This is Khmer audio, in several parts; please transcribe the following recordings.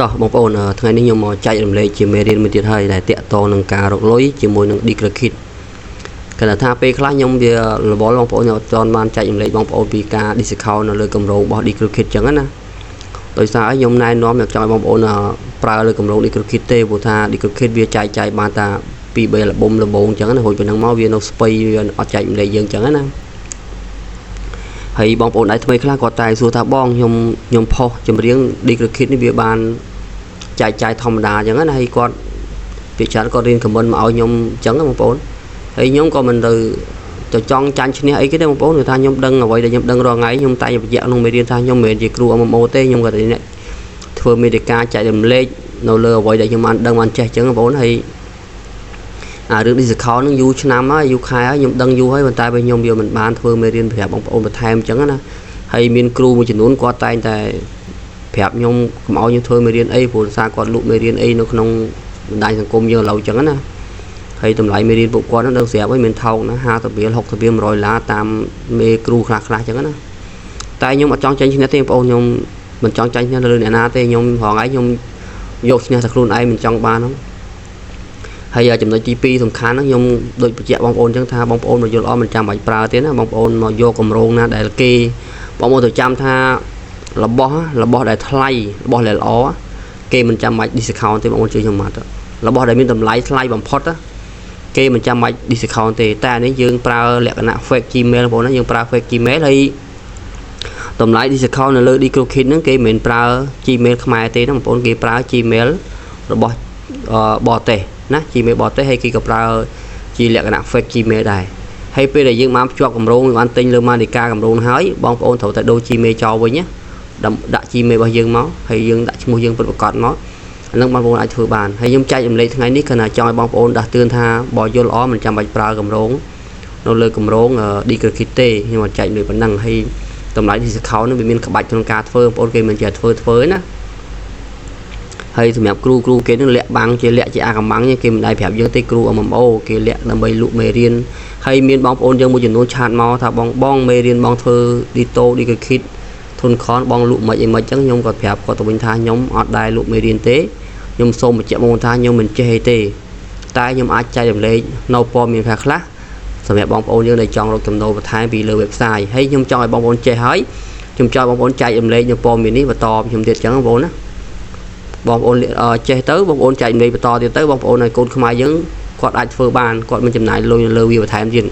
តោះបងប្អូនថ្ងៃនេះខ្ញុំមកចែករំលែកជាមេរៀនមួយទៀតហើយដែលតាក់ទងនឹងការរកលុយជាមួយនឹង DistroKid គេថាពេលខ្លះខ្ញុំវារវល់បងប្អូនខ្ញុំអត់ទាន់បានចែករំលែកបងប្អូនពីការ discount នៅលើគម្រោងរបស់ DistroKid ចឹងណាដោយសារខ្ញុំណែនាំខ្ញុំចង់ឲ្យបងប្អូនប្រើលើគម្រោង DistroKid ទេព្រោះថា DistroKid វាចែកចាយបានតា2 3លបំលបងចឹងណារួចប៉ុណ្ណឹងមកវានៅស្ពៃវាអត់ចែករំលែកយើងចឹងណាហើយបងប្អូនដៃថ្មីខ្លះគាត់តែសួរថាបងខ្ញុំខ្ញុំផុសចម្រៀង DistroKid នេះវាបានចែកចាយធម្មតាអញ្ចឹងណាហើយគាត់ពីច្រើនគាត់រៀន comment មកឲ្យខ្ញុំអញ្ចឹងបងប្អូនហើយខ្ញុំក៏មិនទៅទៅចង់ចាញ់ឈ្នះអីគេទេបងប្អូនគឺថាខ្ញុំដឹងអ្វីដែលខ្ញុំដឹងរាល់ថ្ងៃខ្ញុំតែបញ្ជាក់ក្នុងមេរៀនថាខ្ញុំមិនមែនជាគ្រូ MMO ទេខ្ញុំក៏តែអ្នកធ្វើមេតិកាចែករំលែកនៅលើអ្វីដែលខ្ញុំបានដឹងបានចេះអញ្ចឹងបងប្អូនហើយអារឿង discount ហ្នឹងយូរឆ្នាំហើយយូរខែហើយខ្ញុំដឹងយូរហើយប៉ុន្តែពេលខ្ញុំវាមិនបានធ្វើមេរៀនប្រាប់បងប្អូនបន្ថែមអញ្ចឹងណាហើយមានគ្រូមួយចំនួនគាត់តែងតែប្រាប់ខ្ញុំកុំឲ្យខ្ញុំធ្វើមេរៀនអីព្រោះសារគាត់លក់មេរៀនអីនៅក្នុងបណ្ដាញសង្គមយើងឥឡូវអញ្ចឹងណាហើយតម្លៃមេរៀនពួកគាត់ហ្នឹងដឹងស្រាប់ហើយមានថោកណា50រៀល60រៀល100ដុល្លារតាមមេគ្រូខ្លះខ្លះអញ្ចឹងណាតែខ្ញុំអត់ចង់ចាញ់ឈ្នះទេបងប្អូនខ្ញុំមិនចង់ចាញ់ឈ្នះលើអ្នកណាទេខ្ញុំរងឯងខ្ញុំយកឈ្នះតែខ្លួនឯងមិនចង់បានហ្នឹងហើយចំណុចទី2សំខាន់ហ្នឹងខ្ញុំដូចបញ្ជាក់បងប្អូនអញ្ចឹងថាបងប្អូនមកយល់អត់មិនចាំបាច់ប្រើទេណាបងប្អូនមកយកកម្រងណាដែលគេបងប្អូនទៅចាំថារបស់របស់ដែលថ្លៃរបស់ដែលល្អគេមិនចាំបាច់ discount ទេបងប្អូនជឿខ្ញុំមករបស់ដែលមានតម្លៃថ្លៃបំផុតគេមិនចាំបាច់ discount ទេតែអានេះយើងប្រើលក្ខណៈ fake Gmail បងប្អូនណាយើងប្រើ fake Gmail ហើយតម្លៃ discount នៅលើ DistroKid ហ្នឹងគេមិនមែនប្រើ Gmail ខ្មែរទេណាបងប្អូនគេប្រើ Gmail របស់បរទេសណា Gmail បរទេសហើយគេក៏ប្រើជាលក្ខណៈ fake Gmail ដែរហើយពេលដែលយើងបានភ្ជាប់គម្រោងបានទិញលើម៉ានីកាគម្រោងហើយបងប្អូនត្រូវតែដូរ Gmail ចោលវិញណាដាក់ Gmail របស់យើងមកហើយយើងដាក់ឈ្មោះយើងពិតប្រាកដមកអានឹងបងប្អូនអាចធ្វើបានហើយខ្ញុំចែករំលែកថ្ងៃនេះគឺថាចង់ឲ្យបងប្អូនដាស់តឿនថាបើយល់ល្អមិនចាំបាច់ប្រើគម្រោងនៅលើគម្រោង DistroKid ទេខ្ញុំអត់ចែករំលែកប៉ុណ្ណឹងហើយតម្លៃ discount នេះវាមានក្បាច់ក្នុងការធ្វើបងប្អូនគេមិនចេះធ្វើធ្វើណាហើយសម្រាប់គ្រូគ្រូគេនឹងលាក់បាំងជាលាក់ជាអាកំបាំងគេមិនដែលប្រាប់យើងទេគ្រូ MMO គេលាក់ដើម្បីលក់មេរៀនហើយមានបងប្អូនយើងមួយចំនួន chat មកថាបងបងមេរៀនបងធ្វើ Ditto DistroKid ធុនខនបងលក់មិនអីមិនអញ្ចឹងខ្ញុំក៏ប្រាប់គាត់ទៅវិញថាខ្ញុំអត់ដែលលក់មេរៀនទេខ្ញុំសូមបញ្ជាក់មកថាខ្ញុំមិនចេះអីទេតែខ្ញុំអាចចែករំលែកនៅព័ត៌មានខ្លះខ្លះសម្រាប់បងប្អូនយើងដែលចង់រកចំណូលបន្ថែមពីលើ website ហើយខ្ញុំចង់ឲ្យបងប្អូនចេះហើយខ្ញុំចង់បងប្អូនចែករំលែកនៅព័ត៌មាននេះបន្តខ្ញុំទៀតអញ្ចឹងបងប្អូនណាបងប្អូនចេះទៅបងប្អូនចែករំលែកបន្តទៀតទៅបងប្អូនឲ្យកូនខ្មែរយើងគាត់អាចធ្វើបានគាត់មិនចំណាយលុយនៅលើវាបន្ថែមទៀត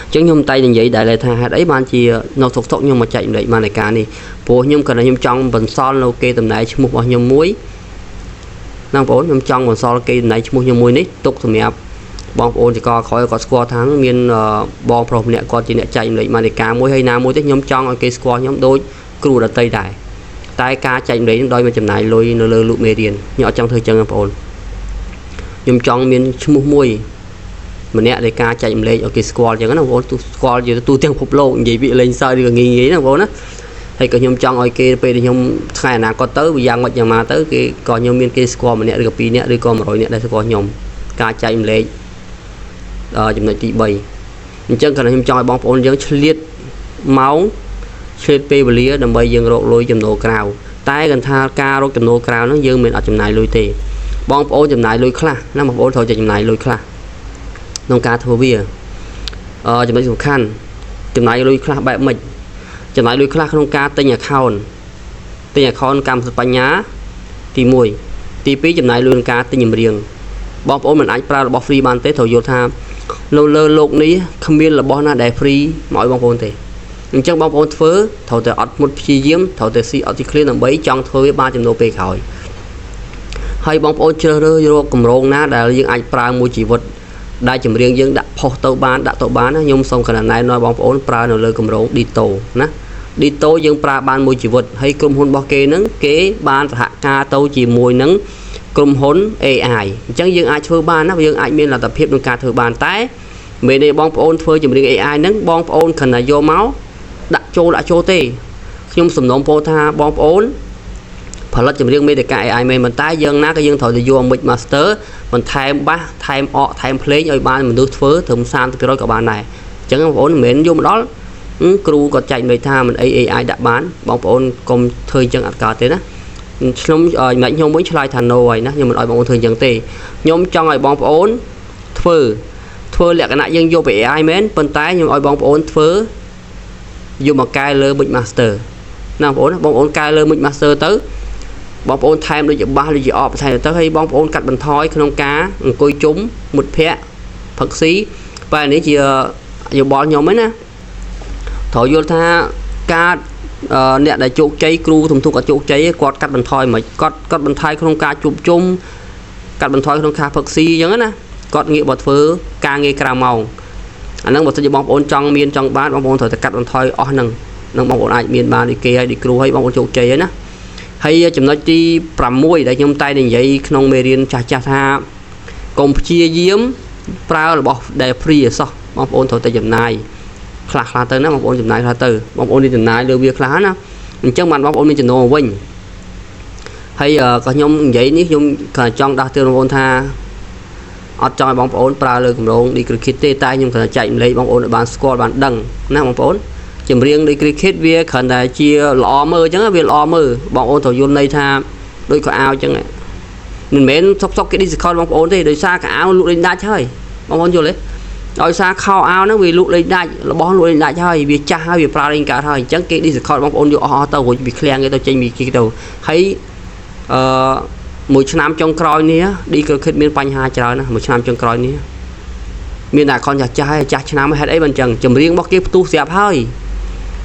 អញ្ចឹងខ្ញុំតែនិយាយដែលថាហេតុអីបានជានៅសុកសុកខ្ញុំមកចែករំលែកបានในការនេះព្រោះខ្ញុំគាត់ខ្ញុំចង់បន្សល់នៅគេតំណែងឈ្មោះរបស់ខ្ញុំមួយណាបងប្អូនខ្ញុំចង់បន្សល់គេតំណែងឈ្មោះខ្ញុំមួយនេះទុកសម្រាប់បងប្អូនចកក្រោយគាត់ស្គាល់ថាមានបងប្រុសម្នាក់គាត់ជាអ្នកចែករំលែកម៉ានិកាមួយហើយណាមួយទេខ្ញុំចង់ឲ្យគេស្គាល់ខ្ញុំដូចគ្រូដតីដែរតែការចែករំលែកនឹងដោយមិនចំណាយលុយនៅលើលក់មេរៀនខ្ញុំអត់ចង់ធ្វើចឹងបងប្អូនខ្ញុំចង់មានឈ្មោះមួយម្នាក់នៃការចែករំលែកឲ្យគេស្គាល់ចឹងណាបងប្អូនទូស្គាល់ជាទូទាំងពិភពលោកនិយាយវាលេងសើចឬក៏ងាយងាយណាបងប្អូនណាហើយក៏ខ្ញុំចង់ឲ្យគេពេលដែលខ្ញុំថ្ងៃអនាគតទៅវាយ៉ាងម៉េចយ៉ាងម៉ាទៅគេក៏ខ្ញុំមានគេស្គាល់ម្នាក់ឬក៏2នាក់ឬក៏100នាក់ដែលស្គាល់ខ្ញុំការចែករំលែកចំណុចទី3អញ្ចឹងក៏ខ្ញុំចង់ឲ្យបងប្អូនយើងឆ្លៀតម៉ោងឆ្លៀតពេលវេលាដើម្បីយើងរកលុយចំណូលក្រៅតែគាត់ថាការរកចំណូលក្រៅហ្នឹងយើងមិនអត់ចំណាយលុយទេបងប្អូនចំណាយលុយខ្លះណាបងប្អូនត្រូវតែចំណាយលុយខ្លះក្នុងការធ្វើវាចំណុចសំខាន់ចំណាយលុយខ្លះបែបម៉េចចំណាយលុយខ្លះក្នុងការទិញ account ទិញ account កម្មសិទ្ធិបញ្ញាទី1ទី2ចំណាយលុយក្នុងការទិញចម្រៀងបងប្អូនមិនអាចប្រើរបស់ free បានទេត្រូវយល់ថានៅលើលោកនេះគ្មានរបស់ណាដែល free មកឲ្យបងប្អូនទេអញ្ចឹងបងប្អូនធ្វើត្រូវតែអត់មុតព្យាយាមត្រូវតែស៊ីអត់ស៊ីឃ្លានដើម្បីចង់ធ្វើវាបានចំណូលពេលក្រោយហើយបងប្អូនជ្រើសរើសរកកម្រងណាដែលយើងអាចប្រើមួយជីវិតដែលចម្រៀងយើងដាក់ផុសទៅបានដាក់ទៅបានណាខ្ញុំសូមកណែនាំបងប្អូនប្រើនៅលើកម្រង Ditto ណា Ditto យើងប្រើបានមួយជីវិតហើយក្រុមហ៊ុនរបស់គេហ្នឹងគេបានសហការទៅជាមួយនឹងក្រុមហ៊ុន AI អញ្ចឹងយើងអាចធ្វើបានណាយើងអាចមានលទ្ធភាពក្នុងការធ្វើបានតែមេនេះបងប្អូនធ្វើចម្រៀង AI ហ្នឹងបងប្អូនគ្រាន់តែយកមកដាក់ចូលដាក់ចូលទេខ្ញុំសំណូមពរថាបងប្អូនផលិតចម្រៀងមេតិកា AI មែនប៉ុន្តែយើងណាក៏យើងត្រូវទៅយក Mix Master បន្ថែមបាសថែមអកថែមភ្លេងឲ្យបានមនុស្សធ្វើត្រឹម30%ក៏បានដែរអញ្ចឹងបងប្អូនមិនមែនយកមកដល់គ្រូគាត់ចែកមេថាមិនអី AI ដាក់បានបងប្អូនកុំធ្វើអញ្ចឹងអត់កើតទេណា ខ្ញុំមិនខ្ញុំវិញឆ្លើយថា no ហើយណាខ្ញុំមិនឲ្យបងប្អូនធ្វើអញ្ចឹងទេខ្ញុំចង់ឲ្យបងប្អូនធ្វើធ្វើលក្ខណៈយើងយកពី AI មែនប៉ុន្តែខ្ញុំឲ្យបងប្អូនធ្វើយកមកកែលើ Mix Master ណាបងប្អូនបងប្អូនកែលើ Mix Master ទៅបងប្អូនថែមដូចជាបាសដូចជាអបថែមទៅហើយបងប្អូនកាត់បន្ថយក្នុងការអង្គុយជុំមិត្តភ័ក្តិផឹកស៊ីបែរនេះជាយោបល់ខ្ញុំឯណាត្រូវយល់ថាការអ្នកដែលជោគជ័យគ្រូធំធុកអត់ជោគជ័យគាត់កាត់បន្ថយមិនគាត់កាត់បន្ថយក្នុងការជួបជុំកាត់បន្ថយក្នុងការផឹកស៊ីអញ្ចឹងណាគាត់ងាកមកធ្វើការងារក្រៅម៉ោងអាហ្នឹងបើសិនជាបងប្អូនចង់មានចង់បានបងប្អូនត្រូវតែកាត់បន្ថយអស់ហ្នឹងនឹងបងប្អូនអាចមានបានដូចគេហើយដូចគ្រូហើយបងប្អូនជោគជ័យហើយណាហើយចំណុចទី6ដែលខ្ញុំតែនិយាយក្នុងមេរៀនចាស់ចាស់ថាកុំព្យាយាមប្រើរបស់ដែល free អសោះបងប្អូនត្រូវតែចំណាយខ្លះខ្លះទៅណាបងប្អូនចំណាយខ្លះទៅបងប្អូននេះចំណាយលើវាខ្លះណាអញ្ចឹងបានបងប្អូនមានចំណូលវិញហើយក៏ខ្ញុំនិយាយនេះខ្ញុំក៏ចង់ដាស់តឿនបងប្អូនថាអត់ចង់ឲ្យបងប្អូនប្រើលើគម្រោង Decrypted ទេតែខ្ញុំគ្រាន់តែចែកម្លែកបងប្អូនឲ្យបានស្គាល់បានដឹងណាបងប្អូនចម្រៀង Decrypted វាគ្រាន់តែជាល្អមើលអញ្ចឹងវាល្អមើលបងប្អូនត្រូវយល់ន័យថាដូចកៅអៅអញ្ចឹងមិនមែនសុកសុកគេ discount បងប្អូនទេដោយសារកៅអៅលក់លេងដាច់ហើយបងប្អូនយល់ទេដោយសារខោអាវហ្នឹងវាលក់លេងដាច់របស់លក់លេងដាច់ហើយវាចាស់ហើយវាប្រើលេងកើតហើយអញ្ចឹងគេ discount បងប្អូនយកអស់ទៅរួចវាឃ្លាំងគេទៅចេញពីគេទៅហើយអឺមួយឆ្នាំចុងក្រោយនេះ Decrypted មានបញ្ហាច្រើនណាស់មួយឆ្នាំចុងក្រោយនេះមានតែ account ចាស់ចាស់ហើយចាស់ឆ្នាំហេតុអីបានអញ្ចឹងចម្រៀងរបស់គេផ្ទុះស្រាប់ហើយ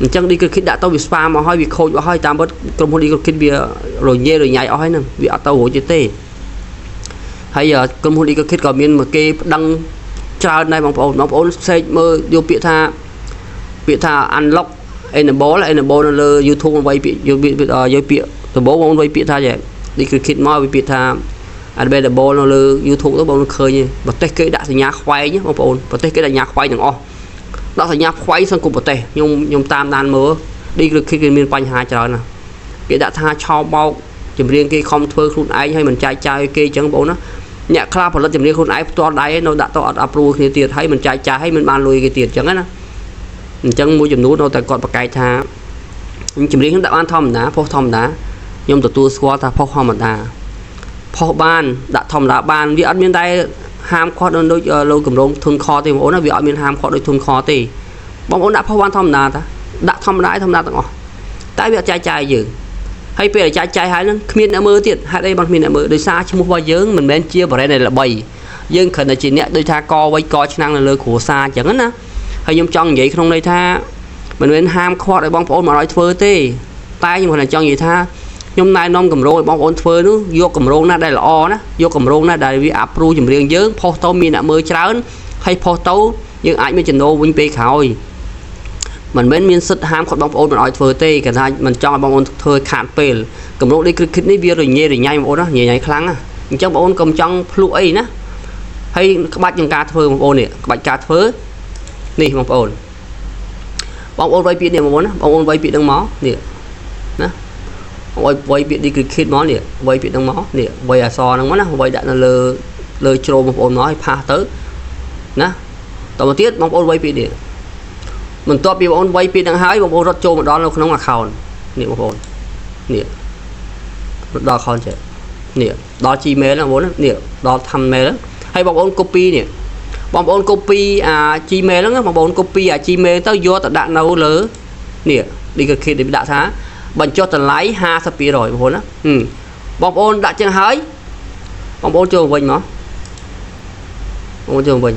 អញ្ចឹង Decrypted ដាក់ទៅវា spam មកហើយវាខូចអស់ហើយតាមពិតក្រុមហ៊ុន Decrypted វារញ៉េរញ៉ៃអស់ហើយហ្នឹងវាអត់ទៅរួចទេហើយក្រុមហ៊ុន Decrypted ក៏មានគេប្តឹងច្រើនដែរបងប្អូនបងប្អូនសេកមើលយកពាក្យថាពាក្យថា unlock enable enable នៅលើ YouTube វាយពាក្យយកពាក្យយកពាក្យដំបូងបងប្អូនវាយពាក្យថាចេះ Decrypted មកវាពាក្យថា available នៅលើ YouTube ទៅបងប្អូនឃើញប្រទេសគេដាក់សញ្ញាខ្វែងបងប្អូនប្រទេសគេដាក់សញ្ញាខ្វែងទាំងអស់ដាក់សញ្ញាខ្វែងសង្គមប្រទេសខ្ញុំខ្ញុំតាមដានមើល Decrypted គេមានបញ្ហាច្រើនណាស់គេដាក់ថាឆោបោកចម្រៀងគេខំធ្វើខ្លួនឯងហើយមិនចែកចាយឲ្យគេអញ្ចឹងបងប្អូនណាអ្នកខ្លះផលិតចម្រៀងខ្លួនឯងផ្ទាល់ដៃនៅដាក់ទៅអត់ approve គ្នាទៀតហើយមិនចែកចាយហើយមិនបានលុយគេទៀតអញ្ចឹងណាអញ្ចឹងមួយចំនួននៅតែគាត់ប្រកែកថាចម្រៀងខ្ញុំដាក់បានធម្មតាផុសធម្មតាខ្ញុំទទួលស្គាល់ថាផុសធម្មតាផុសបានដាក់ធម្មតាបានវាអត់មានតែហាមឃាត់ដូចលោកកម្រងធុនខទេបងប្អូនណាវាអត់មានហាមឃាត់ដូចធុនខទេបងប្អូនដាក់ផុសបានធម្មតាតាដាក់ធម្មតាធម្មតាទាំងអស់តែវាអត់ចែកចាយយើងហើយពេលដែលចែកចាយហើយហ្នឹងគ្មានអ្នកមើលទៀតហេតុអីបានគ្មានអ្នកមើលដោយសារឈ្មោះរបស់យើងមិនមែនជា brand ដែលល្បីយើងគ្រាន់តែជាអ្នកដូចថាកវៃកឆ្នាំងនៅលើគ្រួសារអញ្ចឹងណាហើយខ្ញុំចង់និយាយក្នុងន័យថាមិនមែនហាមឃាត់ឲ្យបងប្អូនមកឲ្យធ្វើទេតែខ្ញុំគ្រាន់តែចង់និយាយថាខ្ញុំណែនាំគម្រោងឲ្យបងប្អូនធ្វើនោះយកគម្រោងណាដែលល្អណាយកគម្រោងណាដែលវា approve ចម្រៀងយើងផុសទៅមានអ្នកមើលច្រើនហើយផុសទៅយើងអាចមានចំណូលវិញពេលក្រោយមិនមែនមានសិទ្ធហាមគាត់បងប្អូនមិនឲ្យធ្វើទេគេថាមិនចង់ឲ្យបងប្អូនធ្វើខាតពេលគម្រោងនេះគិតនេះវារញ៉េរញ៉ៃបងប្អូនណាញ៉ៃញ៉ៃខ្លាំងណាអញ្ចឹងបងប្អូនកុំចង់ភ្លុកអីណាហើយក្បាច់ក្នុងការធ្វើបងប្អូននេះក្បាច់ការធ្វើនេះបងប្អូនបងប្អូនវាយពាក្យនេះបងប្អូនណាបងប្អូនវាយពាក្យនឹងមកនេះណាវាយវាយពាក្យ decrypted មកនេះវាយពាក្យនឹងមកនេះវាយអក្សរហ្នឹងមកណាវាយដាក់នៅលើលើជ្រោមបងប្អូនមកឲ្យ paste ទៅណាតមកទៀតបងប្អូនវាយពាក្យនេះបន្ទាប់ពីបងប្អូនវាយពាក្យហ្នឹងហើយបងប្អូនរត់ចូលមកដល់នៅក្នុង account នេះបងប្អូននេះរត់ដល់ account ចេះនេះដល់ Gmail ហ្នឹងបងប្អូននេះដល់ Thumbnail ហើយបងប្អូន copy នេះបងប្អូន copy អា Gmail ហ្នឹងបងប្អូន copy អា Gmail ទៅយកទៅដាក់នៅលើនេះ Decrypted ដែលដាក់ថាបញ្ចុះតម្លៃ52%បងប្អូនណាបងប្អូនដាក់ចឹងហើយបងប្អូនចូលវិញមកបងប្អូនចូលវិញ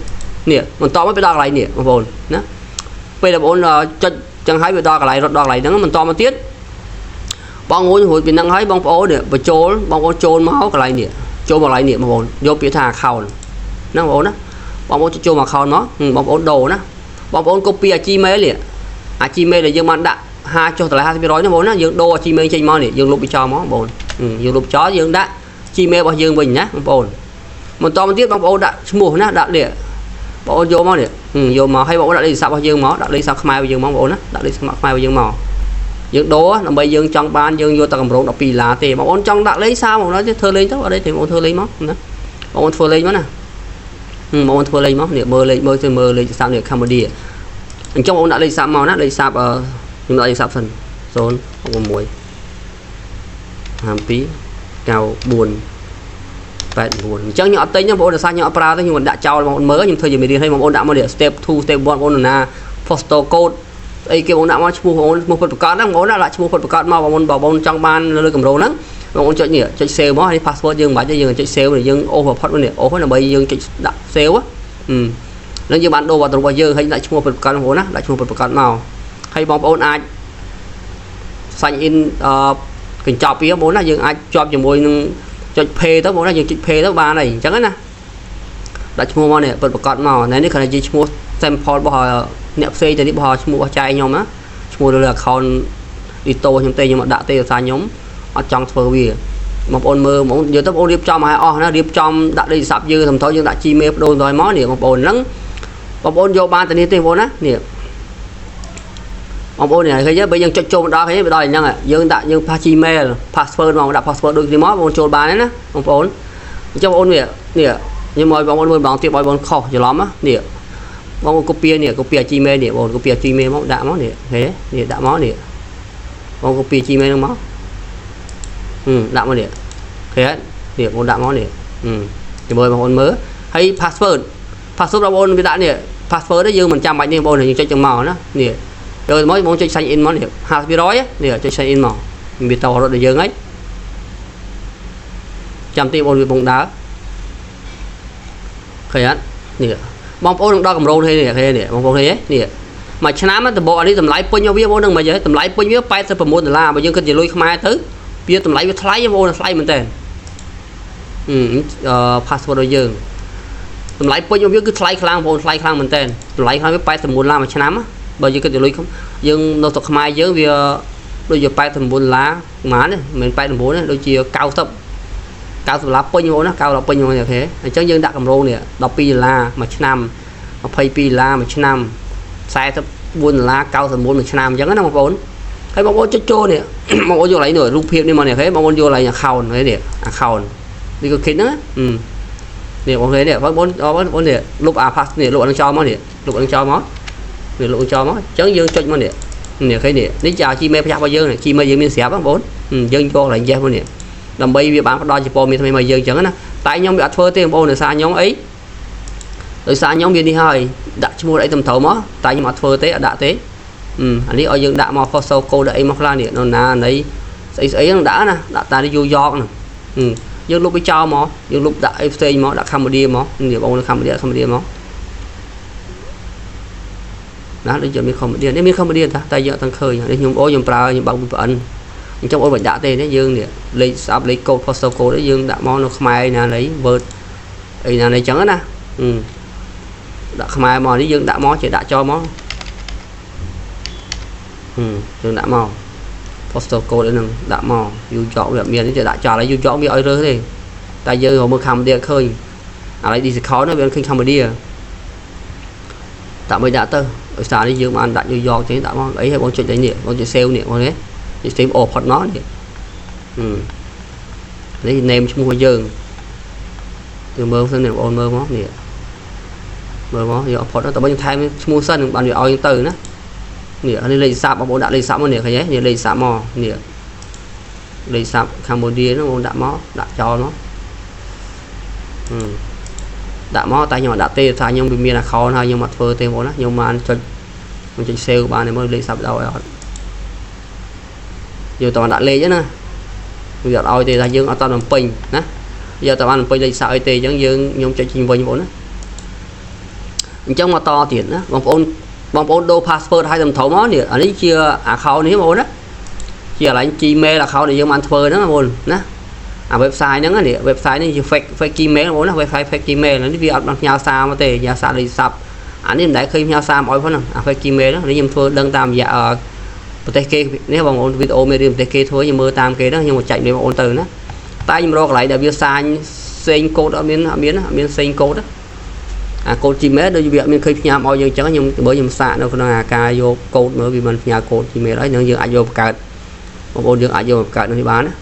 នេះបន្តមកទៅដល់កន្លែងនេះបងប្អូនណាពេលបងប្អូនចុចចឹងហើយវាដល់កន្លែងរត់ដល់កន្លែងហ្នឹងបន្តមកទៀតបងអូនរួចពីហ្នឹងហើយបងប្អូននេះបញ្ចូលបងប្អូនចូលមកកន្លែងនេះចូលមកកន្លែងនេះបងប្អូនយកពាក្យថា account ណាបងប្អូនណាបងប្អូនចូលមក account មកបងប្អូនដូរណាបងប្អូន copy អា Gmail នេះអា Gmail ដែលយើងបានដាក់50ចុះតម្លៃ50%ណាបងប្អូនណាយើងដូរអា Gmail ចេញមកនេះយើងលុបវាចោលមកបងប្អូនយើងលុបចោលយើងដាក់ Gmail របស់យើងវិញណាបងប្អូនបន្តមកទៀតបងប្អូនដាក់ឈ្មោះណាដាក់នេះបងប្អូនយកមកនេះយកមកឲ្យបងប្អូនដាក់លេខទូរស័ព្ទរបស់យើងមកដាក់លេខទូរស័ព្ទខ្មែររបស់យើងមកបងប្អូនណាដាក់លេខខ្មែររបស់យើងមកយើងដូរដើម្បីយើងចង់បានយើងយកតែកម្រង12ដុល្លារទេបងប្អូនចង់ដាក់លេខសារបងប្អូនធ្វើលេងទៅអត់ទេបងប្អូនធ្វើលេងមកណាបងប្អូនធ្វើលេងមកណាបងប្អូនធ្វើលេងមកនេះមើលលេខមើលទៅមើលលេខទូរស័ព្ទនេះកម្ពុជាអញ្ចឹងបងប្អូនដាក់លេខទូរស័ព្ទមកណាលេខទូរស័ព្ទខ្ញុំដាក់លេខទូរស័ព្ទសិន066 52 94 89អញ្ចឹងខ្ញុំអត់ទិញទេបងប្អូនដោយសារខ្ញុំអត់ប្រើទេខ្ញុំមិនដាក់ចោលបងប្អូនមើលខ្ញុំធ្វើជាមេរៀនឲ្យបងប្អូនដាក់មកនេះ step 2 step 1បងប្អូនណា postal code អីគេបងដាក់មកឈ្មោះបងប្អូនឈ្មោះពិតប្រាកដហ្នឹងបងប្អូនដាក់ឈ្មោះពិតប្រាកដមកបងប្អូនបងប្អូនចង់បានលើគម្រោងហ្នឹងបងប្អូនចុចនេះចុច save មកហើយ password យើងមិនបាច់ទេយើងចុច save យើងអូសផុតនេះអូសដើម្បីយើងចុចដាក់ save ហ្នឹងយើងបានដូរវត្តរបស់យើងហើយដាក់ឈ្មោះពិតប្រាកដបងប្អូនណាដាក់ឈ្មោះពិតប្រាកដមកហើយបងប្អូនអាច sign in អឺកញ្ចប់វាបងប្អូនណាយើងអាចជាប់ជាមួយនឹងចុច pay ទៅបងណាយើងចុច pay ទៅបានហើយអញ្ចឹងណាដាក់ឈ្មោះមកនេះពិតប្រាកដមកនេះគ្រាន់តែជាឈ្មោះ sample របស់អ្នកផ្សេងទៅនេះរបស់ឈ្មោះរបស់ចែខ្ញុំណាឈ្មោះលើ account Ditto ខ្ញុំទេខ្ញុំអត់ដាក់ទេដោយសារខ្ញុំអត់ចង់ធ្វើវាបងប្អូនមើលបងនិយាយទៅបងប្អូនរៀបចំឲ្យអស់ណារៀបចំដាក់លេខទូរស័ព្ទយើងសំថយើងដាក់ Gmail បដូរទៅមកនេះបងប្អូនហ្នឹងបងប្អូនយកបានតែនេះទេបងប្អូនណានេះបងប្អូននេះឃើញទេបើយើងចុចចូលមកដល់ឃើញទេដល់អញ្ចឹងយើងដាក់យើង pass Gmail password មកដាក់ password ដូចគ្នាមកបងប្អូនចូលបានទេណាបងប្អូនអញ្ចឹងបងប្អូននេះនេះខ្ញុំឲ្យបងប្អូនមើលម្ដងទៀតឲ្យបងប្អូនខុសច្រឡំនេះបងប្អូន copy នេះ copy Gmail នេះបងប្អូន copy Gmail មកដាក់មកនេះឃើញទេនេះដាក់មកនេះបង copy Gmail ហ្នឹងមកដាក់មកនេះឃើញទេនេះបងដាក់មកនេះជាមួយបងប្អូនមើលហើយ password password បងប្អូនវាដាក់នេះ password នេះយើងមិនចាំបាច់នេះបងប្អូនយើងចុចចឹងមកណានេះយកមកបងចុច sign in មកនេះ50%នេះចុច sign in មកវាតរត់ដល់យើងហើយចាំទីបងវាពងដើរឃើញអត់នេះបងប្អូននឹងដល់កម្រោងនេះឃើញនេះបងប្អូនឃើញទេនេះមួយឆ្នាំដំបូងអានេះតម្លៃពេញរបស់វាបងនឹងមិនហីតម្លៃពេញវា89ដុល្លារបើយើងគិតជាលុយខ្មែរទៅវាតម្លៃវាថ្លៃបងប្អូនថ្លៃមែនតើអឺ password របស់យើងតម្លៃពេញរបស់វាគឺថ្លៃខ្លាំងបងប្អូនថ្លៃខ្លាំងមែនតើតម្លៃខ្លាំងវា89ដុល្លារមួយឆ្នាំបើយើងគិតជាលុយយើងនៅស្រុកខ្មែរយើងវាដូចជា89ដុល្លារប្រហែលទេមិនមែន89ទេដូចជា90 90ដុល្លារពេញបងណា90ដុល្លារពេញបង OK អញ្ចឹងយើងដាក់កម្រងនេះ12ដុល្លារមួយឆ្នាំ22ដុល្លារមួយឆ្នាំ44ដុល្លារ91មួយឆ្នាំអញ្ចឹងណាបងប្អូនហើយបងប្អូនចុចចូលនេះបងប្អូនយកកន្លែងនេះរូបភាពនេះមកនេះ OK បងប្អូនយកកន្លែង account នេះ account នេះក៏គិតហ្នឹងនេះបងប្អូននេះបងប្អូនបងប្អូននេះលុបអា pass នេះលុបអានឹងចោលមកនេះលុបអានឹងចោលមកនេះលុបចោលមកអញ្ចឹងយើងចុចមកនេះនេះឃើញនេះនេះជា Gmail ផ្ទះរបស់យើង Gmail យើងមានស្រាប់បងប្អូនយើងយកកន្លែង yes មកនេះដើម្បីវាបានផ្ដល់ជាព័ត៌មានថ្មីមកយើងអញ្ចឹងណាតែខ្ញុំវាអត់ធ្វើទេបងប្អូនដោយសារខ្ញុំអីដោយសារខ្ញុំវានេះហើយដាក់ឈ្មោះអីត្រឹមត្រូវមកតែខ្ញុំអត់ធ្វើទេអត់ដាក់ទេអានេះឲ្យយើងដាក់មក postal code អីមកខ្លះនេះនៅណាណីស្អីស្អីហ្នឹងដាក់ណាដាក់តានេះ New York ហ្នឹងយើងលុបវាចោលមកយើងលុបដាក់អីផ្សេងមកដាក់កម្ពុជាមកនេះបងប្អូនកម្ពុជាកម្ពុជាមកណាដូចជាមានកម្ពុជានេះមានកម្ពុជាតាតែយើងអត់ទាំងឃើញនេះខ្ញុំអូខ្ញុំប្រើខ្ញុំបើក VPN អញ្ចឹងអូនមិនដាក់ទេនេះយើងនេះលេខស្អាប់លេខកូដ postal code យើងដាក់មកនៅខ្មែរណានេះ Word អីណានេះអញ្ចឹងណាដាក់ខ្មែរមកនេះយើងដាក់មកជាដាក់ចោលមកយើងដាក់មក postal code ហ្នឹងដាក់មកយូរចកវាអត់មានទេដាក់ចោលហើយយូរចកវាឲ្យរើសទេតែយើងរកមើលកម្ពុជាឃើញឥឡូវ discount វាឃើញកម្ពុជាដាក់មិនដាក់ទៅដោយសារនេះយើងបានដាក់យូរយកទេដាក់មកអីហើយបងចុចតែនេះបងចុច save នេះបងនេះចុច save អូផុតមកនេះនេះ name ឈ្មោះរបស់យើងយើងមើលសិននេះបងមើលមកនេះមើលមកយកផុតទៅបើយើងថែមឈ្មោះសិននឹងបានវាឲ្យយើងទៅណានេះនេះលេខសាប់បងប្អូនដាក់លេខសាប់មកនេះឃើញទេនេះលេខសាប់មកនេះលេខសាប់កម្ពុជាហ្នឹងបងដាក់មកដាក់ចោលមកដាក់មកតែខ្ញុំអត់ដាក់ទេថាខ្ញុំវាមាន account ហើយខ្ញុំអត់ធ្វើទេបងណាខ្ញុំបានចុចខ្ញុំចុច save បានមើលលេខសាប់ដល់ឲ្យអត់យើងតដាក់លេខណាវាអត់ឲ្យទេថាយើងអត់តបំពេញណាយកតបានបំពេញលេខសាក់អីទេអញ្ចឹងយើងខ្ញុំចុចចេញវិញបងប្អូនណាអញ្ចឹងមកតទៀតណាបងប្អូនបងប្អូនដូរ password ឲ្យត្រឹមត្រូវមកនេះអានេះជា account នេះបងប្អូនណាជាកន្លែង Gmail account ដែលយើងបានធ្វើហ្នឹងបងប្អូនណាអា website ហ្នឹងនេះ website នេះជា fake Gmail បងប្អូនណា website fake Gmail នេះវាអត់បានផ្ញើសារមកទេផ្ញើសារលេខសាប់អានេះមិនដែលឃើញផ្ញើសារមកឲ្យផងហ្នឹងអា fake Gmail ហ្នឹងនេះខ្ញុំធ្វើដឹងតាមរយៈប្រទេសគេនេះបងប្អូនវីដេអូមេរៀនប្រទេសគេធ្វើខ្ញុំមើលតាមគេហ្នឹងខ្ញុំមកចែកលេបងប្អូនទៅណាតែខ្ញុំរកកន្លែងដែលវាសាញផ្សេងកូដអត់មានអត់មានអត់មានផ្សេងកូដអាកូដ Gmail ដូចវាអត់មានឃើញផ្ញើមកឲ្យយើងអញ្ចឹងខ្ញុំបើខ្ញុំសាកនៅក្នុងអាការយកកូដមើលវាមិនផ្ញើកូដ Gmail ហើយនឹងយើងអាចយកបង្កើតបងប្អូនយើងអាចយកបង្កើតនេះបានណា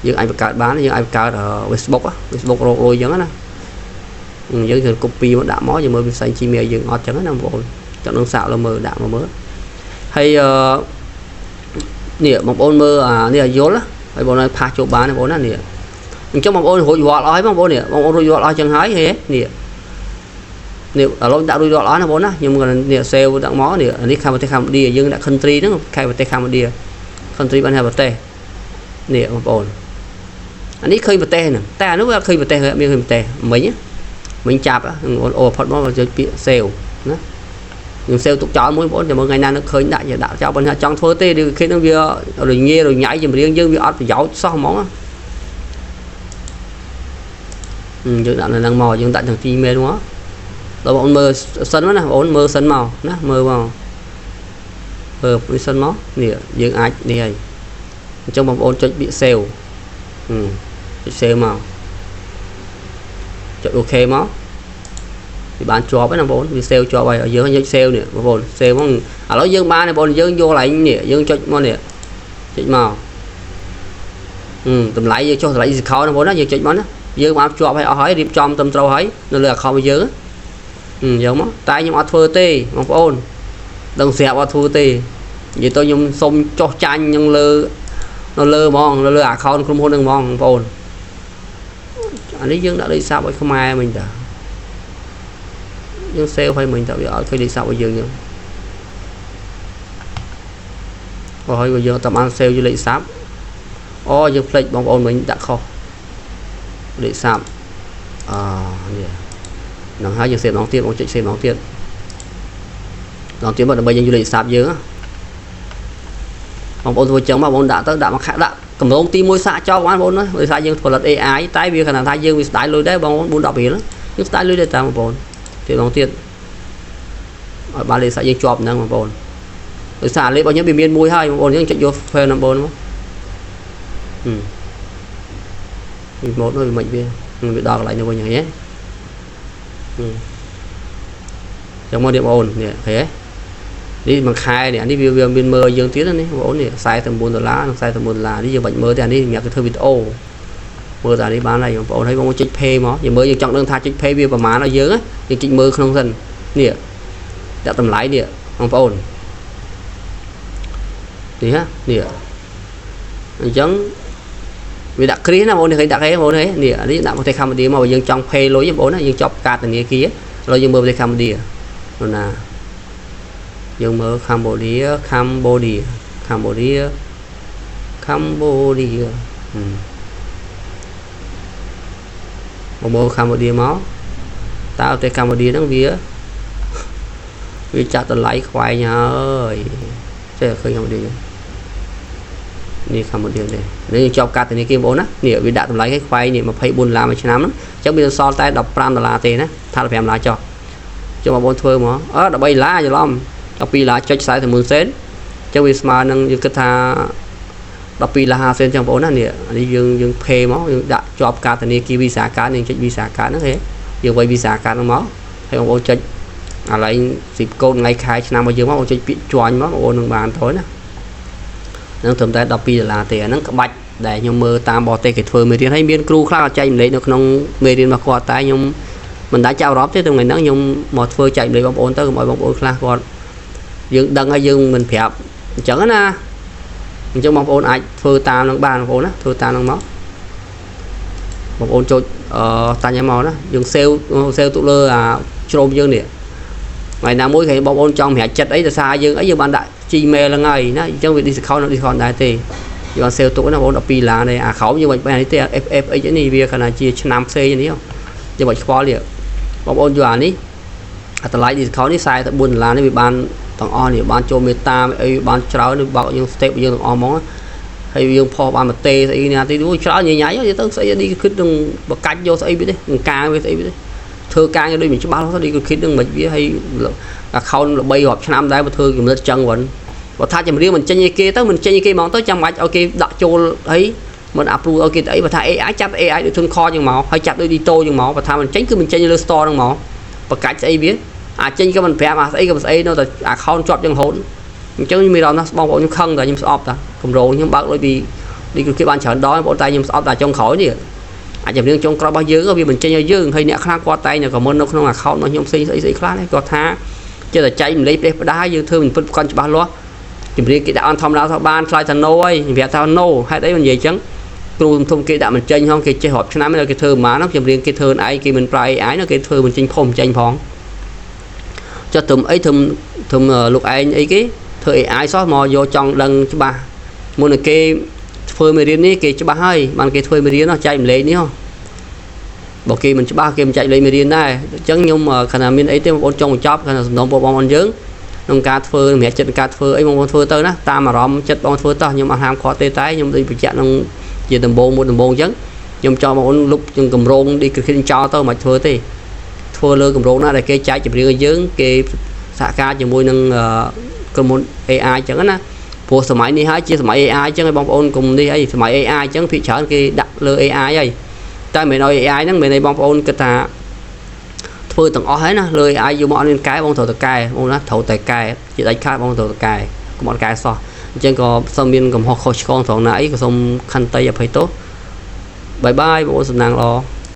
យើងអាចបង្កើតបានយើងអាចបង្កើត Facebook Facebook រកលុយអញ្ចឹងណាយើងត្រូវ copy មកដាក់មកយើងមើលវាផ្សេង Gmail យើងអត់អញ្ចឹងណាបងប្អូនចង់នឹងសាកលើមើលដាក់មកមើលហើយអឺនេះបងប្អូនមើលអានេះឲ្យយល់ ហើយបងឲ្យ paste ចូលបានបងប្អូនណានេះអញ្ចឹងបងប្អូនរួចរាល់អស់ហើយបងប្អូននេះបងប្អូនរួចរាល់អស់ចឹងហើយហេនេះនេះឥឡូវដាក់រួចរាល់អស់ណាបងណាខ្ញុំគាត់នេះ save ដាក់មកនេះនេះខាងប្រទេសកម្ពុជាយើងដាក់ country ហ្នឹងខេត្តប្រទេសកម្ពុជា country បានថាប្រទេសនេះបងប្អូនអានេះឃើញប្រទេសហ្នឹងតែអានោះវាឃើញប្រទេសមានឃើញប្រទេសមិញមិញចាប់បងប្អូនអូផុតមកចុចពាក្យ save ណាខ្ញុំ save ទុកចោលមួយបងប្អូនតែមើលថ្ងៃណានឹកឃើញដាក់ដាក់ចោលប៉ុន្តែចង់ធ្វើទេឬគេនឹងវារញ៉េរញ៉ៃចម្រៀងយើងវាអត់ប្រយោជន៍សោះហ្មងយើងដាក់នៅហ្នឹងមកយើងដាក់ទាំង Gmail មកដល់បងប្អូនមើលសិនមកណាបងប្អូនមើលសិនមកណាមើលមកមើលសិនមកនេះយើងអាចនេះហើយអញ្ចឹងបងប្អូនចុចពាក្យ save ចុច save មកចុច OK មកវាបានជាប់ហើយណាបងប្អូនវា save ជាប់ហើយយើងចុច save នេះបងប្អូន save មកឥឡូវយើងបានបងប្អូនយើងយកកន្លែងនេះយើងចុចមកនេះចុចមកតម្លៃយើងចុះតម្លៃ discount ណាបងប្អូនណាយើងចុចមកណាយើងបានជាប់ហើយអស់ហើយរៀបចំត្រឹមត្រូវហើយនៅលើ account របស់យើងយើងមកតែខ្ញុំអត់ធ្វើទេបងប្អូនដឹងស្រាប់អត់ធ្វើទេនិយាយទៅខ្ញុំសុំចុះចាញ់នឹងលើនៅលើហ្មងនៅលើ account ក្រុមហ៊ុននឹងហ្មងបងប្អូនអានេះយើងដាក់លេខសាប់ឲ្យខ្មែរមិញតាយើង save ឲ្យមិញតាវាអត់ឃើញលេខសាប់ឲ្យយើងយើងបើហើយយើងអត់បាន save ជាលេខសាប់អូយើងភ្លេចបងប្អូនមិញដាក់ខុសលេខសាប់អនេះហ្នឹងហើយយើង save ម្ដងទៀតបងចុច save ម្ដងទៀតម្ដងទៀតមកដើម្បីយើងយកលេខសាប់យើងបងប្អូនធ្វើចឹងមកបងដាក់ទៅដាក់មកដាក់កម្រងទី1សាកចោលបានបងប្អូនណាដោយសារយើងផលិត AI តែវាខណៈថាយើងវាស្ដាយលុយដែរបងប្អូន4 10រៀលយើងស្ដាយលុយដែរតាមបងប្អូនទៀតម្ដងទៀតឲ្យបានលេខសាកយើងជាប់ហ្នឹងបងប្អូនដោយសារលេខរបស់ខ្ញុំវាមានមួយហើយបងប្អូនយើងចុចយក phone number មកពីម៉ូតនោះវាមិនវាវាដល់កន្លែងនេះវិញហ្នឹងហ៎ចឹងមកនេះបងប្អូននេះឃើញទេនេះមួយខែនេះអានេះវាមានមើលយើងទៀតណាបងប្អូននេះ49ដុល្លារនិង49ដុល្លារនេះយើងបាច់មើលទេអានេះសម្រាប់គេធ្វើវីដេអូមើលតែនេះបានហើយបងប្អូនហើយបងចុច pay មកយើងមើលយើងចង់ដឹងថាចុច pay វាប្រហែលឲ្យយើងយើងចុចមើលក្នុងសិននេះដាក់តម្លៃនេះបងប្អូននេះហ៎នេះអញ្ចឹងវាដាក់គ្រីសណាបងប្អូនឃើញដាក់គេបងប្អូននេះអានេះដាក់ប្រទេសកម្ពុជាមកយើងចង់ pay លុយបងប្អូនណាយើងចប់កាតធនាគារឥឡូវយើងមើលប្រទេសកម្ពុជាណាយើងមើលកម្ពុជាកម្ពុជាកម្ពុជាកម្ពុជាមកមើលកម្ពុជាមកតើប្រទេសកម្ពុជាហ្នឹងវាចាត់តម្លៃខ្វែងហើយចេះឃើញកម្ពុជានេះកម្ពុជានេះនេះជាប់កាតធនាគារបងប្អូនណានេះវាដាក់តម្លៃឲ្យខ្វែងនេះ24ដុល្លារមួយឆ្នាំហ្នឹងអញ្ចឹងវាសល់តែ15ដុល្លារទេណាថា15ដុល្លារចុះចុះបងប្អូនធ្វើមកអឺ13ដុល្លារច្រឡំ12ដុល្លារចុច49សេនអញ្ចឹងវាស្មើនឹងយើងគិតថា12ដុល្លារ50សេនចឹងបងប្អូនណានេះអានេះយើង pay មកយើងដាក់ជាប់កាតធនាគារ Visa card យើងចុច Visa card ហ្នឹងហេយើងវាយ Visa card ហ្នឹងមកហើយបងប្អូនចុចអាឡែង zip code ថ្ងៃខែឆ្នាំរបស់យើងមកបងចុចពាក្យ join មកបងប្អូននឹងបានទៅណានឹងត្រឹមតែ12ដុល្លារទេអាហ្នឹងក្បាច់ដែលខ្ញុំមើលតាមបរទេសគេធ្វើមេរៀនហើយមានគ្រូខ្លះចែកម្លែកនៅក្នុងមេរៀនរបស់គាត់តែខ្ញុំមិនដាច់ចាប់អារម្មណ៍ទេថ្ងៃហ្នឹងខ្ញុំមកធ្វើចែកម្លែកបងប្អូនទៅកុំឲ្យបងប្អូនខ្លះគាត់យើងដឹងហើយយើងមិនប្រាប់អញ្ចឹងណាអញ្ចឹងបងប្អូនអាចធ្វើតាមនឹងបានបងប្អូនណាធ្វើតាមនឹងមកបងប្អូនចុចអឺតាញ់ឲ្យមកណាយើង save save ទុកលើអាជ្រោមយើងនេះថ្ងៃណាមួយគេបងប្អូនចង់សម្រាប់ចិត្តអីដោយសារយើងអីយើងបានដាក់ Gmail ហ្នឹងហើយណាអញ្ចឹងវា discount discount ដែរទេយើងបាន save ទុកណាបងប្អូន12ដុល្លារនេះអាក្រោមយើងមិនបាននេះទេ FFX នេះវាខណៈជាឆ្នាំផ្សេងនេះយើងមិនខ្វល់ទេបងប្អូនយកអានេះអាតម្លៃ discount នេះ44ដុល្លារនេះវាបានទាំងអស់នេះបានចូលមេតាអីបានច្រើននេះបើកយើង step យើងទាំងអស់ហ្មងហើយយើងផុសបានមួយទេស្អីណាទីច្រើនញ៉ៃញ៉ៃទៅស្អីនេះគិតនឹងបកាច់យកស្អីវាទេការវាស្អីវាទេធ្វើការងារដូចមិនច្បាស់លាស់នេះគឺគិតនឹងមិនវាហើយ account ល្បីរាប់ឆ្នាំដែរមកធ្វើកម្រិតចឹងវិញបើថាចម្រៀងមិនចេញឲ្យគេទៅមិនចេញឲ្យគេហ្មងទៅចាំបាច់ឲ្យគេដាក់ចូលហើយមិន approve ឲ្យគេទៅអីបើថា AI ចាប់ AI ដូចធុនខចឹងមកហើយចាប់ដូច Dito ចឹងមកបើថាមិនចេញគឺមិនចេញលើ store ហ្នឹងមកបកាច់ស្អីវាអាចចេញក៏មិនប្រាប់អាស្អីក៏ស្អីនៅតែ account ជាប់ចឹងរហូតអញ្ចឹងខ្ញុំមានអារម្មណ៍ថាបងប្អូនខ្ញុំខឹងតែខ្ញុំស្អប់តាកម្រងខ្ញុំបើកលុយពីនេះគឺគេបានច្រើនដងបងប្អូនតែខ្ញុំស្អប់តែចុងក្រោយនេះអាចចម្រៀងចុងក្រោយរបស់យើងវាបញ្ចេញឲ្យយើងហើយអ្នកខ្លះគាត់តែងតែ comment នៅក្នុង account របស់ខ្ញុំផ្សេងស្អីស្អីខ្លះនេះគាត់ថាចេះតែចែកម្លេចផ្ដេសផ្ដាសយើងធ្វើមិនពិតប្រកបច្បាស់លាស់ ចម្រៀងគេដាក់អនធម្មតាថាបានឆ្លើយថា no ហើយខ្ញុំប្រាប់ថា no ហេតុអីមិននិយាយអញ្ចឹងគ្រូធំគេដាក់មិនចេញហងគេចេះរាប់ឆ្នាំគេធ្វើប្រហែលហ្នឹងចម្រៀងគេធ្វើឯងគេមិនប្រើ AI នោះគេធ្វើមិនចេញផុសមិនចេញផងចុះត្រឹមអីត្រឹមត្រឹមលោកឯងអីគេធ្វើ AI សោះមកយកចង់ដឹងច្បាស់មុននឹងគេធ្វើមេរៀននេះគេច្បាស់ហើយបានគេធ្វើមេរៀននោះចែកម្លែកនេះហ៎បើគេមិនច្បាស់គេមិនចែកលេខមេរៀនដែរអញ្ចឹងខ្ញុំខណៈមានអីទេបងប្អូនចង់បញ្ចប់ខណៈសំណងបងប្អូនយើងក្នុងការធ្វើសម្រាប់ចិត្តការធ្វើអីបងប្អូនធ្វើទៅណាតាមអារម្មណ៍ចិត្តបងធ្វើតោះខ្ញុំអត់ហាមគាត់ទេតែខ្ញុំដូចបញ្ជាក់ក្នុងជាដំបូងមួយដំបូងអញ្ចឹងខ្ញុំចង់បងប្អូនលុបជាងកម្រងឌីគ្រីចោលទៅមិនធ្វើទេធ្វើលើកម្រងណាដែលគេចែកចម្រៀងឲ្យយើងគេសហការជាមួយនឹងក្រុមហ៊ុន AI អញ្ចឹងណាព្រោះសម័យនេះហើយជាសម័យ AI អញ្ចឹងឲ្យបងប្អូនកុំនេះអីសម័យ AI អញ្ចឹងភាគច្រើនគេដាក់លើ AI ហើយតែមិនឲ្យ AI ហ្នឹងមិនឲ្យបងប្អូនគិតថាធ្វើទាំងអស់ហើយណាលើ AI យកមកអត់មានកែបងត្រូវតែកែបងណាត្រូវតែកែជាដាច់ខាតបងត្រូវតែកែកុំអត់កែសោះអញ្ចឹងក៏សូមមានកំហុសខុសឆ្គងត្រង់ណាអីក៏សូមខន្តីអភ័យទោស bye bye បងប្អូនសំណាងល្អ។